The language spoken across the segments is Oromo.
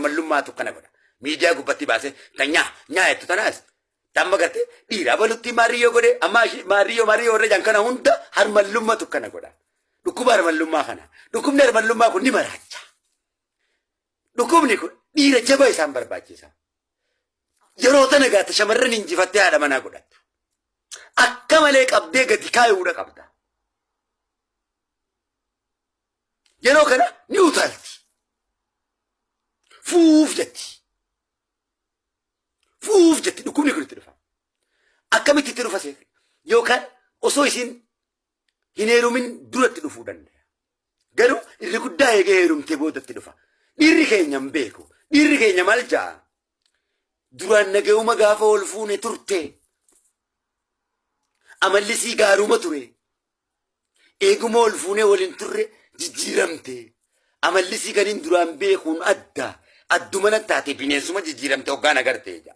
Harmallummaatu kana godha. Miidiyaa gubbatti baasee ta nyaa nyaa jettu tanaas tamma gartee dhiira abalutti maariyyoo godhe amma maariyyoo maariyyoo warra jan kana hunda harmallummatu kana godha. Dhukkuba harmallummaa kana. Dhukkubni harmallummaa kun ni maraacha. Dhukkubni kun dhiira jabaa isaan barbaachisa. Yeroo tana gaata shamarran injifattee haadha manaa godhattu. Akka malee qabdee gadi kaayuudha qabda. Yeroo kana ni utaalti. Fuuf jetti. Fuuf jetti dhukkubni kun itti dhufa. Akkamitti itti dhufa seete? Yookaan osoo isiin hin heerumin duratti dhufuu danda'a. Garuu irri guddaa eegee heerumtee boodatti dhufa. Dhiirri keenya hin beeku. Dhiirri keenya maal ja'a? Duraan nagayuma gaafa ol fuune turte. Amalli sii gaaruma ture. Eeguma ol fuunee waliin turre jijjiiramte. Amalli sii kan hin duraan beekuun adda. Adduma na taate bineensuma jijjiiramte hoggaan agarte jedha.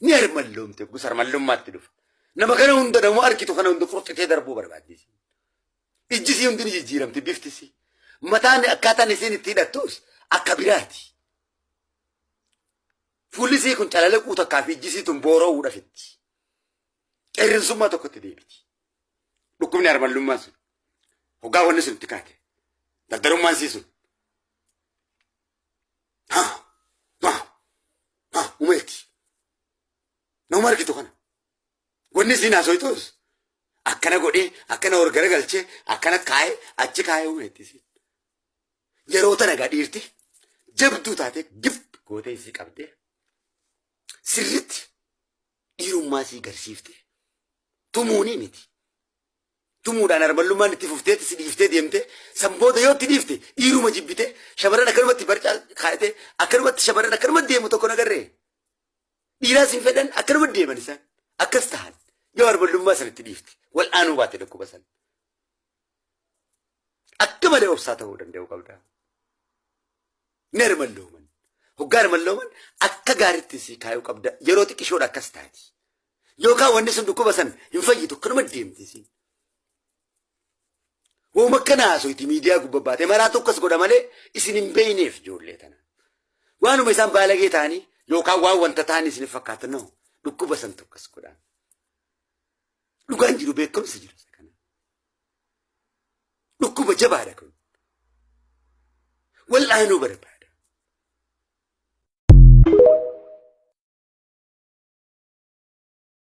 Ni harmalloomte gosa harmallummaatti dhufa. Nama kana hunda nama argitu kana hunda qurxitee darbuu barbaaddi. Ijji isii hundi ni jijjiiramti bifti isii. Mataan akkaataan isiin itti hidhattus akka biraati. Fuulli isii kun calalaquu takkaa fi ijji isii tun boora'uudha fitti. Qeerransummaa tokkotti deebiti. Dhukkubni harmallummaan sun. Hoggaa wanni sun itti kaate. Dardarummaan isii sun. Ha! Ha! Ha! Umeeti. Nama argitu kana. Wanni isiin haasoytus akkana godhee akkana ol garagalchee akkana kaa'ee achi kaa'ee umeetti isiin. Yeroo tana egaa dhiirti jabduu taatee gib gootee isii qabdee sirritti dhiirummaa isii garsiifte tumuunii miti. Tumuudhaan harmallummaan itti fufteetti si dhiiftee deemte san booda yoo itti dhiifte dhiiruma jibbite shamarran akkanumatti barcaa kaa'atee akkanumatti shamarran akkanumatti deemu tokko nagarree. Dhiiraas hin fedhan akkanuma deeman isaan. Akkas tahan yoo harmallummaa sanatti dhiifte wal'aanuu baate dhukkuba sana. Akka malee obsaa ta'uu danda'u qabda. Ni harmallooman. Hoggaa harmallooman akka gaariitti si kaayuu qabda. Yeroo xiqqishoodha akkas taati. Yookaan wanni sun dhukkuba san hin fayyitu akkanuma deemti isiin. Wooma akkana haasoyti miidiyaa gubba baate maraatu akkas godha malee isin hin beeyneef ijoollee tana. Waanuma isaan baalagee ta'anii yookaan waan wanta ta'anii isin fakkaatu no dhukkuba santu akkas godha. Dhugaan jiru beekumsi jiru isa kana. Dhukkuba jabaadha kun. Wal'aanuu barbaachisa.